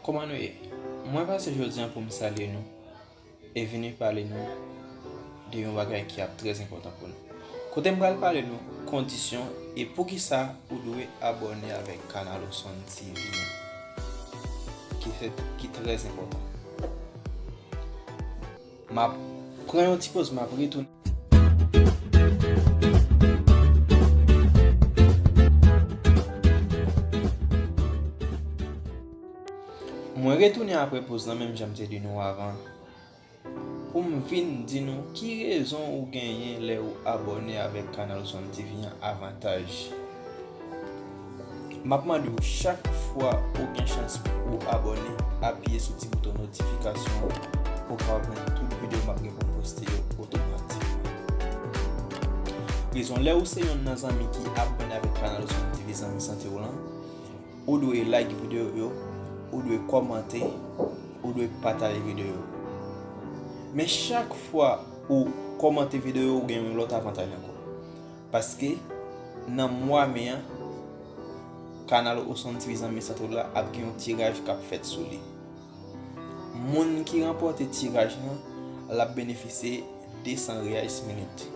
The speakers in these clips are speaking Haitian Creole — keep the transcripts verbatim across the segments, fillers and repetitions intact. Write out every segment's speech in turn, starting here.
Kòman nou ye? Mwen pase jodi a pou m salye nou e vini pale nou de yon bagay ki ap trè enpòtan pou nou. Kote m pral pale nou kondisyon e poukisa ou dwe abòne avèk kanal Osonn T V an, ki fè, ki trè enpòtan. M ap pran yon ti poz, m ap retounen. Mwen retounen apre poz lan, menm jan m te di nou avan, pou m vin di nou ki rezon ou genyen lè ou abòne avèk kanal Osonn T V an avantaj. M ap mande w chak fwa ou gen chans pou w abòne, apiye sou ti bouton notifikasyon an pou w kapab jwenn tout videyo m ap gen pou m poste yo otomatikman. Rezon, lè ou se yonn nan zanmi ki abòne avèk kanal Osonn T V Zanmi Sante w lan, ou dwe like videyo yo, ou dwe kòmante, ou dwe pataje videyo yo. Men chak fwa ou kòmante videyo yo, ou gen yon lòt avantaj ankò. Paske nan mwa me an, kanal Osonn T V Zanmi Sante w la ap gen yon tiraj k ap fèt sou li. Moun ki ranpòte tiraj lan, l ap benefisye de san reyais minit,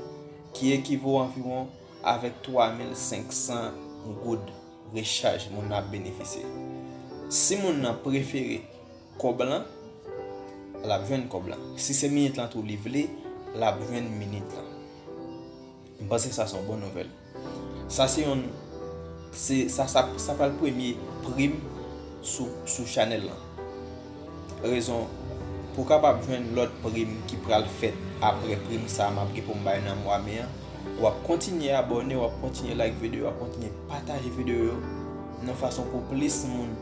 ki ekivo anviwon avèk twa mil senk san goud rechaj moun nan ap benefisye. Si moun nan prefere kòb lan, l ap jwenn kòb lan. Si se minit lan tou li vle, l ap jwenn minit lan. M panse sa se yon bon nouvèl. Sa se yon, se, sa, sa, sa pral premye prim sou, sou chanèl lan. Rezon, pou w kapab jwenn lòt prim ki pral fèt apre prim sa a m ap gen pou m bay nan mwa me an, w ap kontinye abòne, w ap kontinye like videyo, w ap kontinye pataje videyo yo, nan fason pou plis moun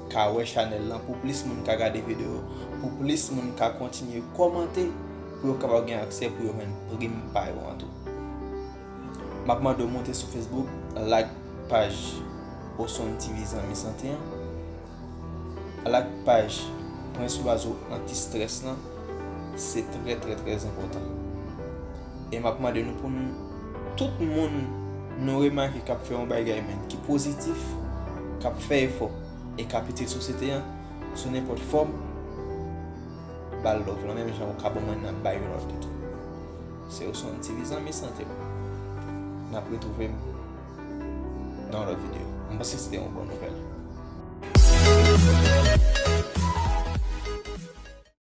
ka wè chanèl lan, pou plis moun ka gade videyo yo, pou plis moun ka kontinye kòmante, pou yo kapab gen aksè pou yo jwenn prim pa yo an tou. M ap mande w monte sou Facebook, like paj Osonn T V Zanmi Sante an, like paj Pran Swen Zwazo Anti Strès lan, se trè, trè, trè enpòtan. E m ap mande nou pou nou, tout moun nou remake k ap fè yon bagay, men, ki pozitif, k ap fè efò e k ap itil sosyete an, sou nenpòt fòm, ba l love lan, menm jan ou ka ban mwen nan bay yon lòt li tou. Se Osonn T V Zanmi Sante w. N ap retwouve m nan yon lòt videyo. M panse se te yon bon nouvèl.